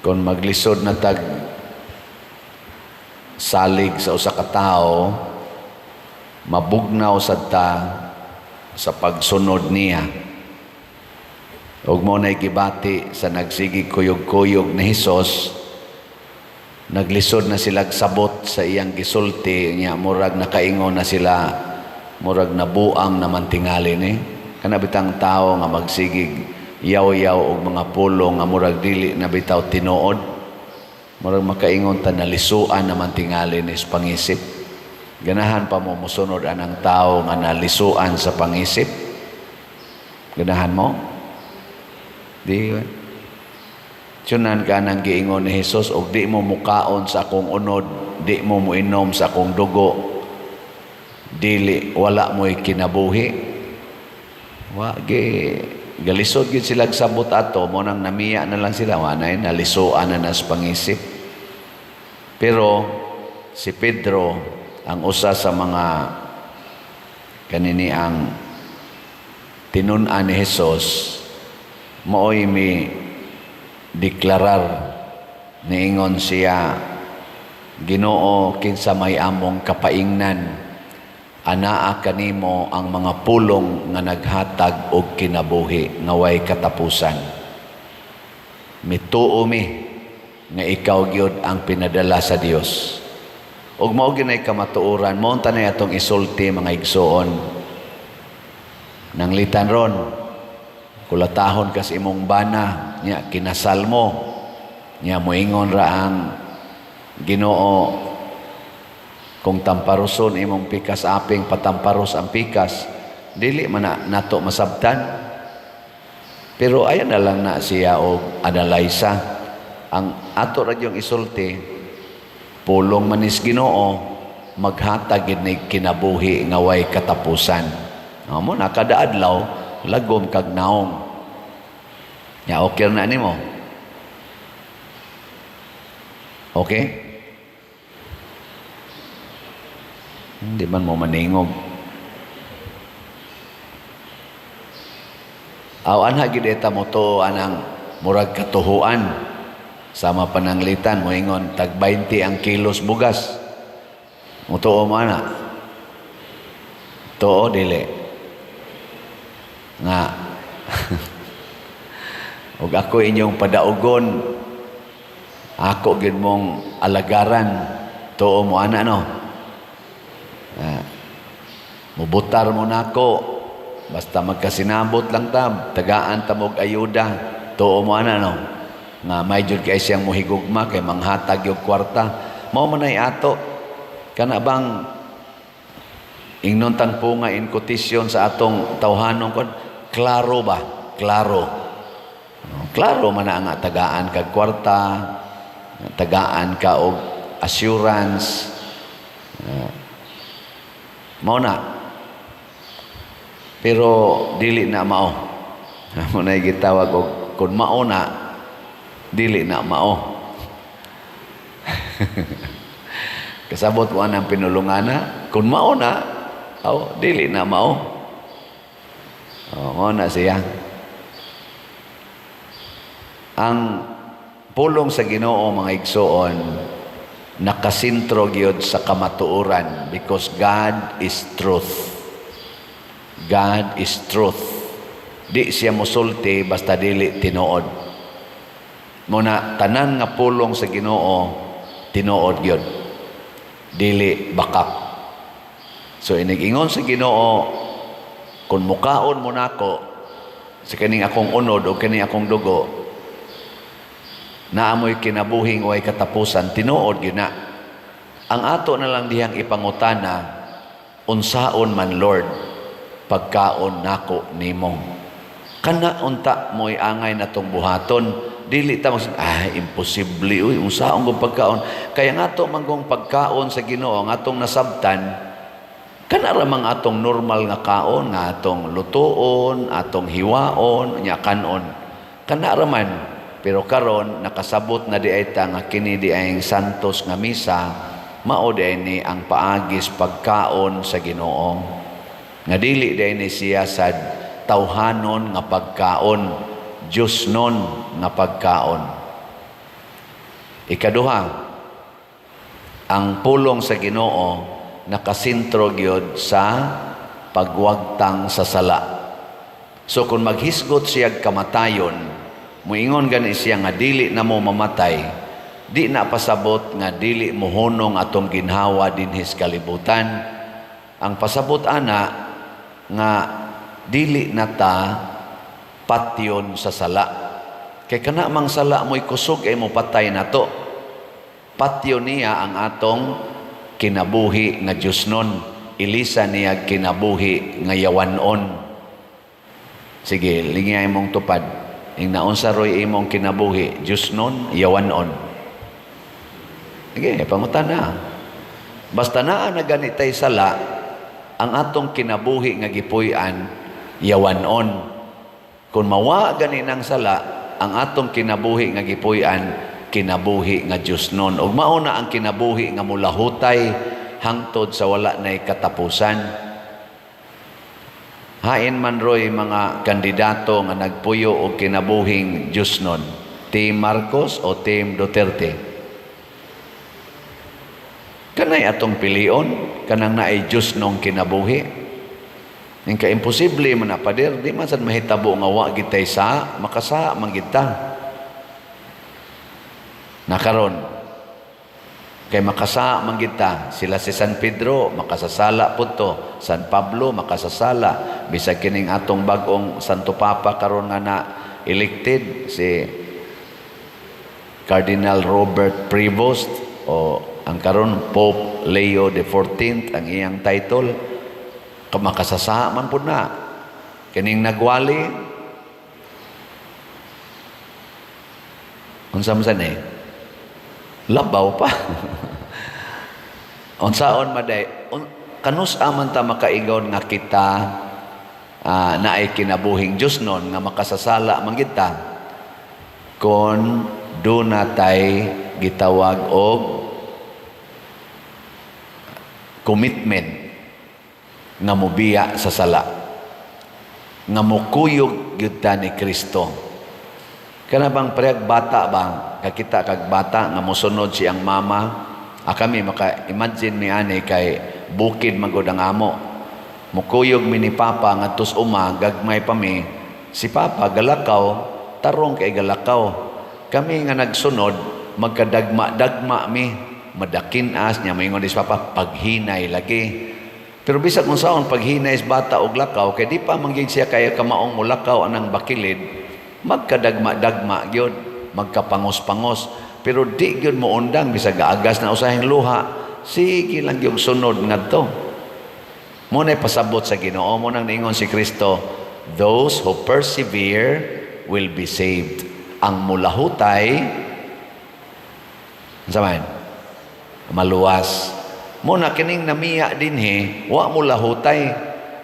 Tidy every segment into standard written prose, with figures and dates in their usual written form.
Kung maglisod na tag salig sa usa ka tawo, mabugnaw sad ta sa pagsunod niya. Ug mao nay gibati sa nagsigig kuyog-kuyog ni Hesus, naglisod na sila sabot sa iyang gisulti niya, murag nakaingon na sila, murag nabuang naman tingali ni. Kana bitang tawo nga magsigig yaw-yaw og mga pulong nga murag dili na bitaw tinuod, murag makaingon ta, nalisuan naman tingali ni sa pangisip. Ganahan pa mo mosunod anang tawo nga nalisuan sa pangisip? Ganahan mo? Di ba? Tiyunan ka nang giingon ni Hesus, og di mo mukaon sa akong unod, di mo moinom sa akong dugo, dili, wala mo'y kinabuhi. Wa gi galisod gid sila sabot ato mo, nang namiya na lang sila, wa na nalisuan na nas pangisip. Pero si Pedro, ang usa sa mga kanini ang tinun-an ni Hesus, maoy mi deklarar. Niingon siya, "Ginoo, kinsa may among kapaingnan? Anaa kanimo ang mga pulong nga naghatag og kinabuhi nga way katapusan. Mituo mi nga ikaw gyud ang pinadala sa Dios." Ug mao gyud kamatuoran mo tanay atong isulti, mga igsoon. Nanglitan ron, kulatahon kas imong bana nya, kinasal mo nya, moingon ra ang Ginoo, kung tamparuson imong pikas aping, patamparos ang pikas. Dili man na nato masabtan, pero ayan na lang na siya og analaysa. Ang ato ra yung isulti, pulong manis Ginoo, maghatag gid ni kinabuhi nga way katapusan. Mo na kada adlaw lagom kag naong ya, okay na nimo? Okay? Hindi man mo maningog. Aw, anha gid eta mo to anang murag katuhuan sama pananglitan moingon tag 20 ang kilos bugas. Mutuo mo ana? Tuo dili? Nga ug ako inyong padaugon, ako gid mong alagaran. Tuo mo ana, no? Ah, mubutar mo nako basta magkasinabot lang ta, tagaan ta mo og ayuda. Tuo mo ana, no? Nga may jud kay siyang mohigugma kay manghatag yung kwarta. Mao man ay ato kana bang ingnon tang punga in quotation sa atong tawhanon kon, klaro ba? Klaro. Klaro man na nga tagaan kag kwarta, tagaan ka og assurance. Mao na. Pero dili na mao. Mo na gitawag og kung mao na, dili na mao. Kasabot mo anang pinulungana, kung mao na, aw, dili na mao. Oh, mao na siya. Ang pulong sa Ginoo, mga igsoon, nakasentro gyud sa kamatuoran because God is truth. God is truth. Di siya mosulti basta dili tinuod. Muna tanan nga pulong sa Ginoo tinuod gyud. Dili bakak. So inig-ingon sa Ginoo, kung mukaon mo nako sa kaning akong unod o kaning akong dugo, naamoy kinabuhing way katapusan, tinuod gyud na. Ang ato na lang dihang ipangutana, unsaon man, Lord, pagkaon nako nimo? Kana unta mo'y angay natong buhaton. Dili ta mag, "Ah, imposible uy, unsaon kong pagkaon?" Kaya nga to manggong pagkaon sa Ginoo ang atong nasabtan, kana ra mang atong normal nga kaon nga atong lutuon, atong hiwaon, nya kanon. Kana ra man. Pero karon nakasabot na di ay ta nga kini di ay santos nga misa, mao di ay ni ang paagis pagkaon sa Ginoo. Nga dili di ay ni siya sad tawhanon nga pagkaon, Diyos nun nga pagkaon. Ikaduha, ang pulong sa Ginoo nakasentro gyud sa pagwagtang sa sala. So kung maghisgot siya kamatayon, muingon gani siya nga dili na mo mamatay, di na pasabot nga dili mohunong atong ginhawa dinhis kalibutan. Ang pasabot ana nga dili na ta patyon sa sala. Kay kana mang sala mo'y kusog ay mo patay na to. Patyon niya ang atong kinabuhi nga Diyosnon. Ilisa niya kinabuhi nga yawanon. Sige, lingay imong tupad. Ing naunsa roy imong kinabuhi, Diyosnon, yawanon. Sige, pangutana. Basta naa na ganitay sala, ang atong kinabuhi nga gipuy-an, yawanon. Kung mawa gani ng sala, ang atong kinabuhi nga gipuy-an, kinabuhi nga Diyosnon. Ug mao na ang kinabuhi nga mulahutay hangtod sa wala nay katapusan. Hain man roy mga kandidato nga nagpuyo og kinabuhing Diyosnon, Team Marcos o Team Duterte? Kanay atong pilion, kanang naay Diyosnong kinabuhi. Ning ka imposible man na, pader, di man sad mahitabo nga wa gitay sa makasa man gid ta. Nakaron kay makasa man gid ta, sila si San Pedro makasasala pud to, San Pablo makasasala, bisag kining atong bag-ong Santo Papa karon nga na elected si Cardinal Robert Prevost o ang karon Pope Leo the 14th ang iyang title, makasasa man pud na kining nagwali, unsa man sad eh labaw pa. Unsaon maday kanus aman ta makaigon nga kita naay kinabuhing Dios nun nga makasasala man gid ta kon duna tay gitawag og commitment nga mobiya sa sala, nga mokuyog gyud ta ni Kristo. Kana bang preg bata ba, kakita kag bata nga mosunod siyang mama, kami maka-imagine mi ani kay bukid man gud ang amo. Mokuyog mi ni Papa ngadtos uma, gagmay pa mi, si Papa galakaw, tarong kay galakaw. Kami nga nagsunod, magkadagma-dagma mi, madakin-as niya, moingon ni si Papa, paghinay lagi. Pero bisag kung saon paghinay sa bata og lakaw, kay di pa manggig siya kaya kamaong mulakaw anang bakilid, magkadagma-dagma gyud, magkapangos-pangos. Pero di gyud moundang bisag gaagas na usahing luha, sige lang gyud sunod ngadto. Mo na'y pasabot sa Ginoo, mo nang niingon si Kristo, those who persevere will be saved. Ang mulahutay, unsa man? Maluwas. Mo na kining namiya dinhi, wa mulahutay.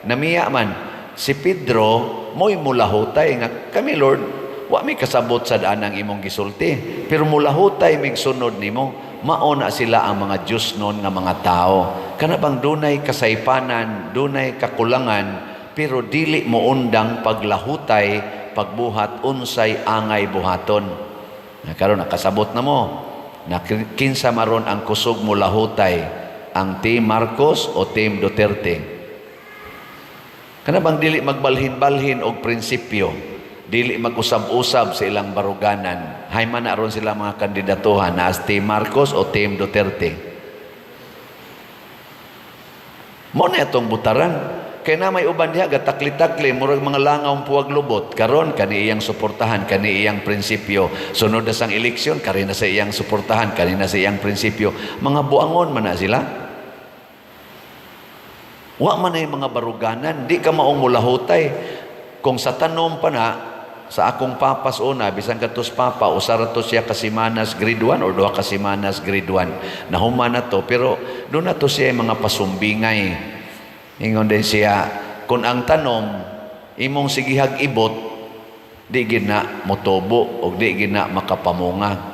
Namiya man si Pedro, mo'y mulahutay nga kami, Lord, wa mi kasabot sa daan ang imong gisulti, pero mulahutay mig sunod nimo. Mao na sila ang mga Diyosnon nga mga tao. Kana bang dunay kasaypanan, dunay kakulangan, pero dili moundang paglahutay, pagbuhat unsay angay buhaton. Na karon nakasabot na mo na kinsa maron ang kusog mo lahutay, ang Team Marcos o Team Duterte. Kana bang dili magbalhin-balhin og prinsipyo, dili mag-usab-usab sa ilang baruganan. Hay man na ron sila mga kandidatuhan na as Team Marcos o Team Duterte. Mo na itong butaran. Kay na may uban diha gatakli-takli murag mga langaw puwag lubot. Karon kani iyang suportahan, kani iyang prinsipyo. Sunod na sang eleksyon, kani na sa iyang suportahan, kani na sa iyang prinsipyo. Mga buangon man na sila. Wa man ay mga baruganan, di ka maong mulahutay. Kung sa tanom pa na, sa akong papas una, bisan katos papa, usara to siya kasimanas grade 1 or 2 kasimanas grade 1. Nahuman na to, pero doon na to siya mga pasumbingay. Ingon din siya, kung ang tanom, imong sigihag ibot, di gina motubo o di gina makapamunga.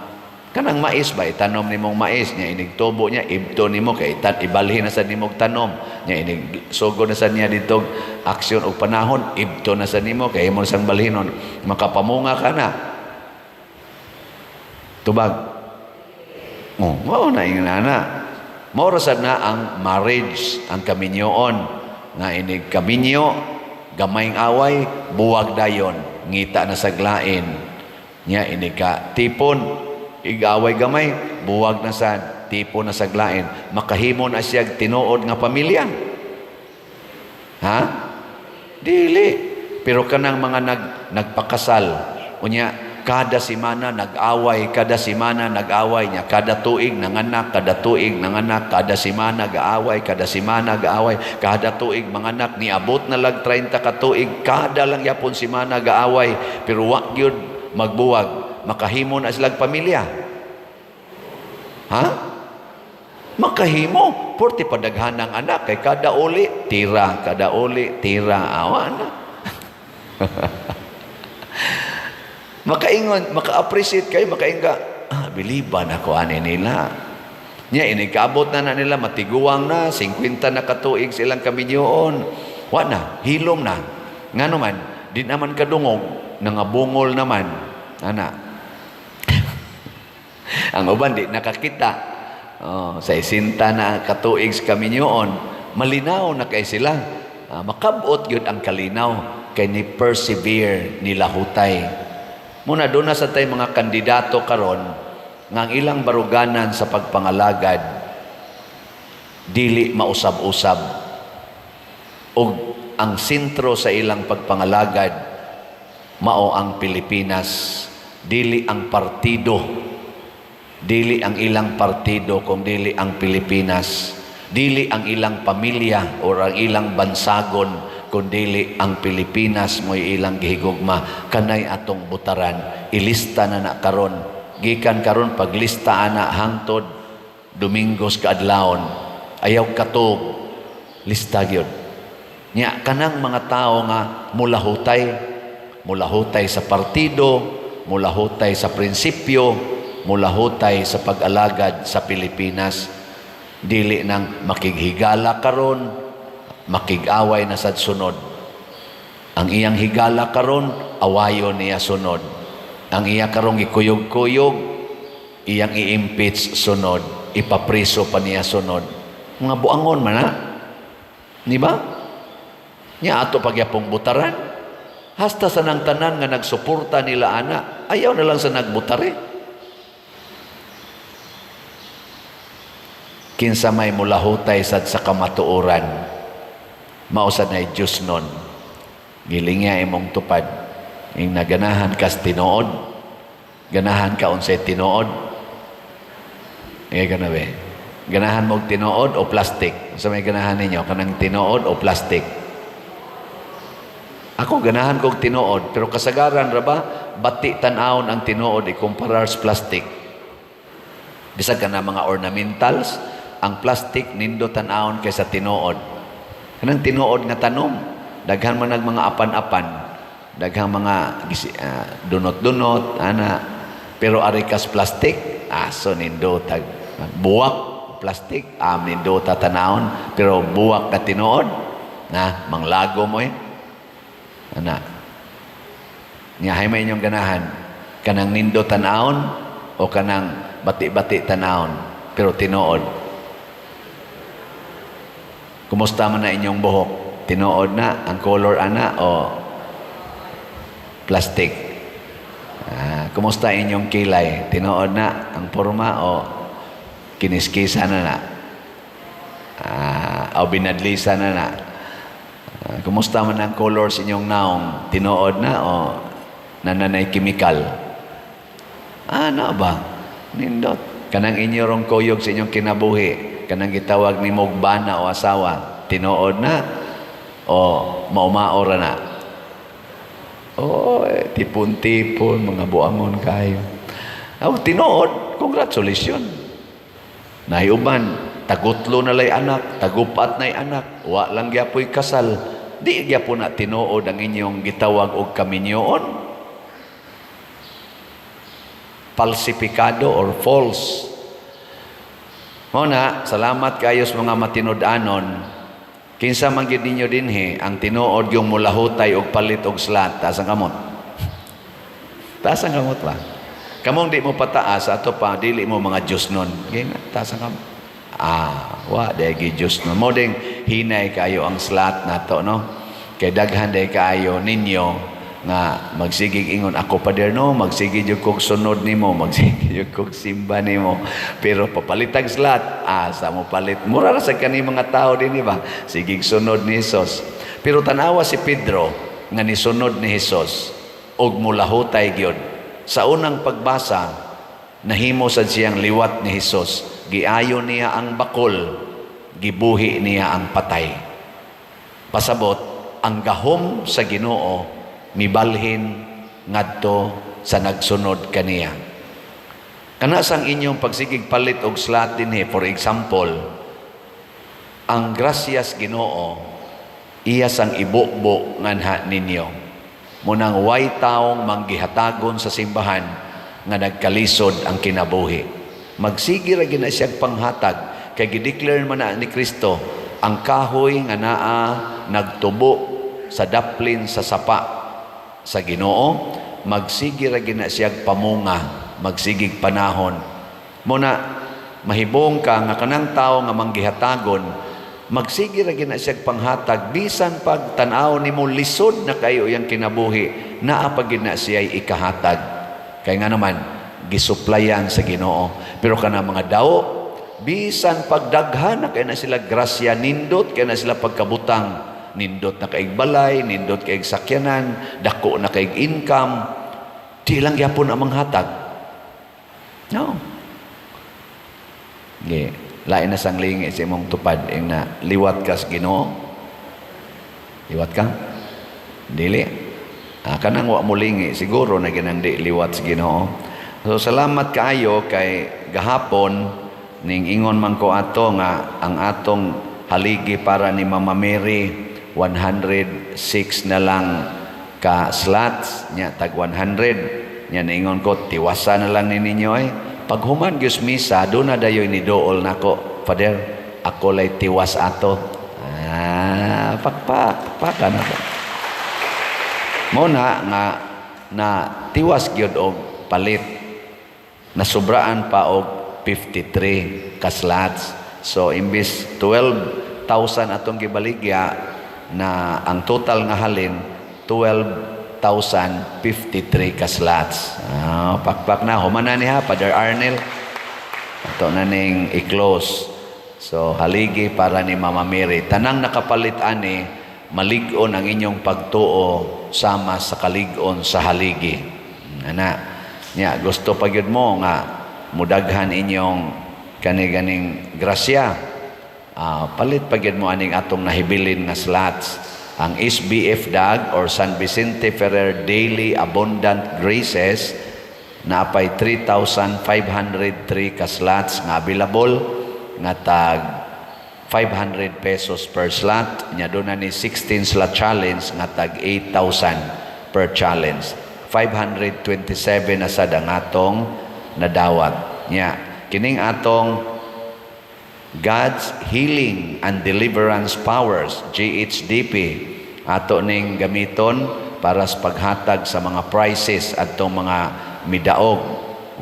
Kanang mais ba, itanom nimong mais, niya inig tubo niya, ibto nimo, kay ibalhin na sa nimong tanom, niya inig sugo na sa niya dito, aksyon o panahon, ibto na sa nimo, kay imo sang balhinon, makapamunga ka na. Tubag. Oh, mao na ingon ana. Mao ra sad na ang marriage, ang kaminyoon nga inig kaminyo, gamayng away, buwag dayon, ngita na saglain. Nya inig ka tipon, igaway gamay, buwag na sad, tipon na saglain. Makahimo na siya tinuod nga pamilya? Ha? Dili. Pero kanang mga nagpakasal, unya kada semana nag-away, kada semana nag-away niya, kada tuig nanganak, kada tuig nanganak, kada semana gaaway, kada semana gaaway, kada tuig manganak, niabot na lag 30 ka tuig, kada lang yapon semana gaaway, pero wa gyud magbuwag, makahimo na silag pamilya? Ha? Makahimo, porte padaghan ng anak kay kada uli tira, kada uli tira, awa na. Makaingon, maka-appreciate kayo, makaingon ka, ah, biliban ako ani nila. Nya, inigkaabot na na nila, matiguang na, 50 na katuig silang kaminyoon. Wa na, hilom na. Nga naman, di naman kadungog, nangabungol naman. Ana. Ang uban, di nakakita. Oh, sa isinta na katuig sa kaminyoon, malinaw na kay sila. Ah, makabot yun ang kalinaw kay ni persevere nila hutay. Muna doon na sa tay mga kandidato karon nga ang ilang baruganan sa pagpangalagad dili mausab-usab ug ang sentro sa ilang pagpangalagad mao ang Pilipinas, dili ang partido, dili ang ilang partido kung dili ang Pilipinas, dili ang ilang pamilya o ang ilang bansagon kun dili ang Pilipinas mo'y ilang gihigugma. Kanay atong butaran, ilista na na karon, gikan karon paglista ana hangtod Domingos kaadlawon, ayaw katog, lista gyud nya kanang mga tao nga mulahutay, mulahutay sa partido, mulahutay sa prinsipyo, mulahutay sa pag-alagad sa Pilipinas, dili nang makighigala karon, makig-away na sad sunod. Ang iyang higala karon, awayon niya sunod. Ang iya karong gikuyog-kuyog, iyang i-impeach sunod, ipapriso pa niya sunod. Mga buangon man na. Di ba? Nya ato pagyapong butaran. Hasta sa nang tanan nga nagsuporta nila ana, ayaw na lang sa nagbutare. Kinsa may mulahutay sad sa kamatuoran, mao sad na Diyos nun. Gilingya imong tupad. Ing naganahan kas tinuod, ganahan ka unsay tinuod. Nga be. Ganahan mo og tinuod o plastic? Unsa may ganahan ninyo? Kanang tinuod o plastic? Ako ganahan kog tinuod, pero kasagaran ra ba bati tan-awon ang tinuod ikumparar sa plastic. Bisag kana mga ornamentals, ang plastic nindo tan-awon kaysa tinuod. Kanang tinuod nga tanom, daghan man nag mga apan-apan, daghang mga dunot-dunot, ana. Pero ari kas plastic, aso nindo tag buwak plastic, am nindo ta tanawon, pero buwak ka tinuod, na manglago mo eh. Ana. Nya hay may inyong ganahan, kanang nindo tan-awon o kanang bati-bati tan-awon, pero tinuod. Kumusta man na inyong buhok? Tinuod na ang color ana o plastic? Ah, kumusta inyong kilay? Tinuod na ang porma o kiniskisa na na? Ah, o binadlisa na na? Ah, kumusta man ang color sa inyong naong? Tinuod na o nananay chemical? Ah, na ba? Nindot. Kanang inyo rong kuyog sa inyong kinabuhi, kanang gitawag ni mog bana o asawa, tinuod na o maumao ra na? Oh, eh, tipon-tipon, mga buangon kayo. Oh, tinuod, congratulations. Nahiuban, tagutlo na lay anak, tagupat na anak, wa lang gyapoy kasal. Di gyapon na tinuod ang inyong gitawag og kaminyoon. Falsifikado or false. Mao na, salamat kayo sa mga matinud-anon. Kinsa man gyud ninyo dinhi ang tinuod yung mulahutay og palit og slat, taas ang kamot. Taas ang kamot ba? Kamong di mo pataas, ato pa, dili mo mga Diyos nun. Okay na, taas ang kamot. Ah, wa dai Diyos nun. Mao ding hinay kayo ang slot nato, no? Kay daghan day kaayo ninyo nga magsigig ingon ako, "Pader, no, magsige jud kog sunod nimo, magsige jud kog simba nimo," pero papalitag slot, asa mo palit? Mura ra sa kani mga tao din ba, sigig sunod ni Hesus. Pero tanawa si Pedro nga nisunod ni Hesus og mulahutay gyud. Sa unang pagbasa, nahimo sad siyang liwat ni Hesus. Giayo niya ang bakol, gibuhi niya ang patay. Pasabot ang gahom sa Ginoo mibalhin ngadto sa nagsunod kaniya. Kana sang inyong pagsigig palit og slot dinhi, for example, ang grasyas Ginoo iya sang ibubo nganha ninyo. Munang way taong manggihatagon sa simbahan nga nagkalisod ang kinabuhi. Magsige ra gina siyang panghatag kay gideclare man na ni Kristo, ang kahoy nga naa nagtubo sa daplin sa sapa sa Ginoo, magsige ra gina siyag pamunga, magsigig panahon. Muna mahibong ka nga kanang tao nga manggihatagon, magsige ra gina siyag panghatag bisan pag tan-aw nimo lisod na kayo iyang kinabuhi, naa pa gid na siya ikahatag. Kay nga naman gisuplayan sa Ginoo. Pero kana mga daw, bisan pagdaghan na kay na sila grasya, nindot kay na sila pagkabutang, nindot na kaig balay, nindot kaig sakyanan, dako na kaig income, di lang gyapon ang manghatag. No. Ge, lain na sang lingi sa imong tupad ing na liwat ka sa Ginoo. Liwat ka? Dili. Ah, kanang wa mo lingi, siguro na ginang di liwat sa Ginoo. So salamat kaayo kay gahapon ning ingon man ko ato nga ang atong haligi para ni Mama Mary, 106 na lang ka slots nya, tag 100 nya. Niingon ko, tiwasa na lang ni ninyo ay. Paghuman gyud misa, do na dayoy ni dool nako, "Father, ako lay tiwas ato." Ah, pakpak pak na ba mo na nga na tiwas gyud og palit, nasubraan pa og 53 ka slots. So imbis 12,000 atong gibaligya na, ang total nga halin 12,053 ka slots. Ah, pakpak na human na niya, Father Arnel. Ato na ning i-close. So haligi para ni Mama Mary. Tanang nakapalit ani, malig-on ang inyong pagtuo sama sa kalig-on sa haligi. Ana. Nya gusto pa gyud mo nga mudaghan inyong kani ganing grasya. Ah, palit pa gyud mo aning atong nahibilin nga slots. Ang SBF DAG or San Vicente Ferrer Daily Abundant Graces, naapay 3,503 ka slots nga available nga tag 500 pesos per slot. Nya doon na ni 16 slot challenge nga tag 8,000 per challenge. 527 na sad ang atong nadawat. Nya kining atong God's Healing and Deliverance Powers, GHDP, ato ning gamiton para sa paghatag sa mga prizes atong mga midaog,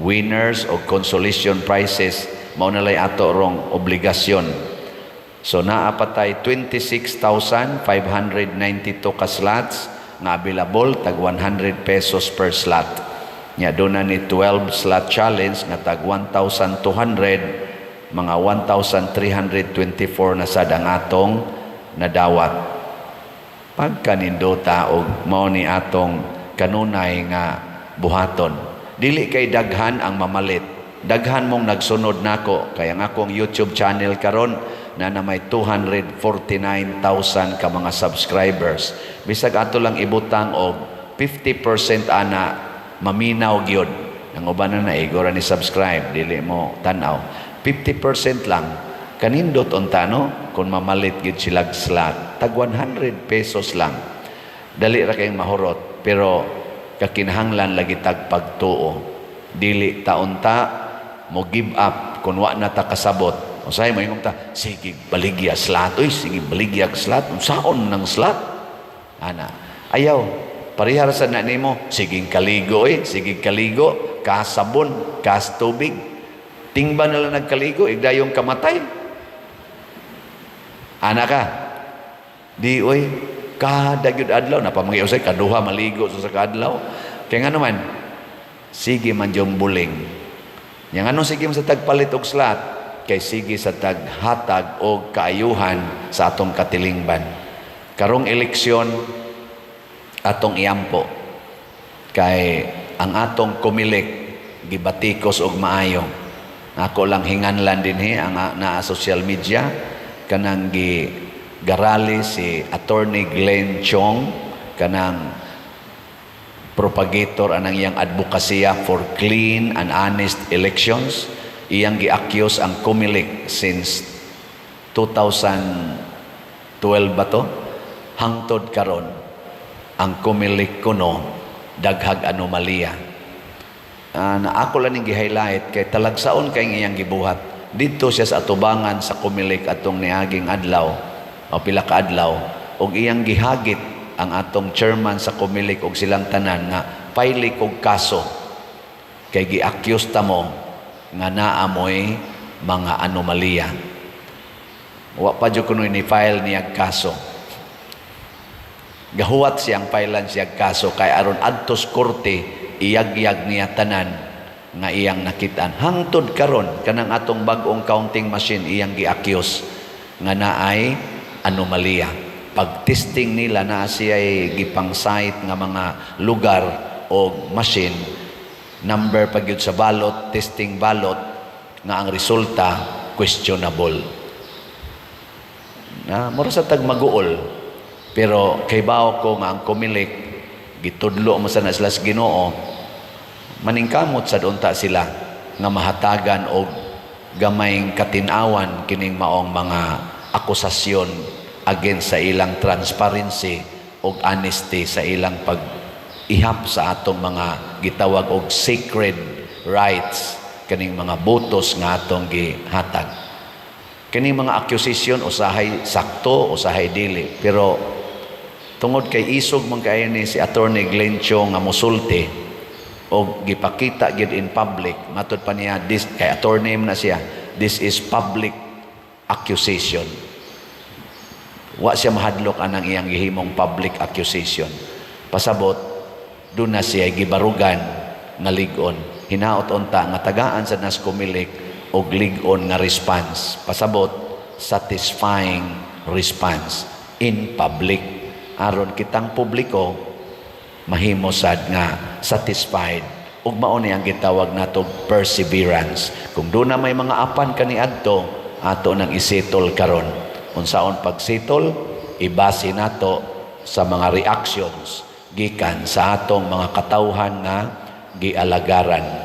winners o consolation prizes. Mao na lay ato rong obligasyon. So naa pa tay 26,592 ka slots nga available, tag 100 pesos per slot. Nya doon na ni 12 slot challenge nga tag 1,200, mga 1,324 na sad ang atong nadawat. Pagkanindota og mao ni atong kanunay nga buhaton. Dili kay daghan ang mamalit. Daghan mong nagsunod nako kaya ang akong YouTube channel karon na may 249,000 ka mga subscribers. Bisag ato lang ibutang og 50% ana, maminaw gyud. Ang uban na naigo ra ni subscribe, dili mo tan-aw. 50% lang. Kanindot unta, no, kung mamalit gyud sila slot. Tag 100 pesos lang. Dali ra kayong mahurot, pero kakinahanglan lagi tag pagtuo. Dili ta unta mo give up kung wa na ta kasabot. Usahay mo ingong ta, "Sige, baligya slot. Uy, sige, baligya slot. Unsaon ng slot?" Ana. Ayaw. Parehar sa na nimo, sige kaligo eh, sige kaligo. Kasabon, kas tubig. Tingba na lang nagkaligo, igdayong kamatay. Ana ka. Di oy, kada gyud adlaw napamangay usay kaduha maligo sa kadlaw. Kay ngano man, sige man yung buling. Yang ano, sige man sa tagpalit og slot, kay sige sa taghatag og kaayuhan sa atong katilingban. Karong eleksyon, atong iampo kay ang atong Comelec gibatikos og maayo. Ako lang hinganlan dinhi ang naa social media, kanang gi garali si Attorney Glenn Chong, kanang propagator anang iyang advokasya for clean and honest elections. Iyang gi-accuse ang Comelec since 2012 ba to, hangtod karon ang Comelec kuno daghag anomalya. Na ako lang ning gi-highlight kay talagsaon kay iyang gibuhat didto siya sa atubangan sa Comelec atong niaging adlaw o pila ka adlaw, ug iyang gihagit ang atong chairman sa Comelec og silang tanan nga file og kaso kay gi-accuse ta mo nga naa moy mga anomalya. Wa pa jud kuno ni file niya kaso. Gahuwat siyang filean siya kaso kay aron adtos korte, iyagyag niya tanan nga iyang nakitaan. Hangtod karon, kanang atong bag-ong counting machine, iyang gi-accuse nga naay anomalya. Pag testing nila, naa siya gipang-site nga mga lugar o machine, number pag yun sa ballot, testing ballot, nga ang resulta questionable na mura sa tag maguol. Pero kay bawo ko nga ang Comelec gitudlo mo sa na sila sa Ginoo, maningkamot sa unta sila nga mahatagan og gamayng katinawan kining maong mga akusasyon against sa ilang transparency og honesty sa ilang pag ihap sa atong mga gitawag og sacred rights, kaning mga botos nga atong gihatag. Kining mga accusation, usahay sakto, usahay dili, pero tungod kay isog man kaayo ni si Attorney Glenn Chong nga musulti og gipakita gyud in public, matud pa niya this, kay attorney man na siya, this is public accusation. Wa siya mahadlok anang iyang gihimong public accusation. Pasabot doon na siya gibarugan nga lig-on. Hinaot unta nga tagaan sa nas Comelec og lig-on nga response, pasabot satisfying response in public, aron kitang publiko mahimo sad nga satisfied. Ug mao ni ang gitawag nato perseverance. Kung doon na may mga apan kaniadto, ato nang isettle karon. Unsaon pagsettle? Ibase nato sa mga reactions gikan sa atong mga katawhan nga gialagaran.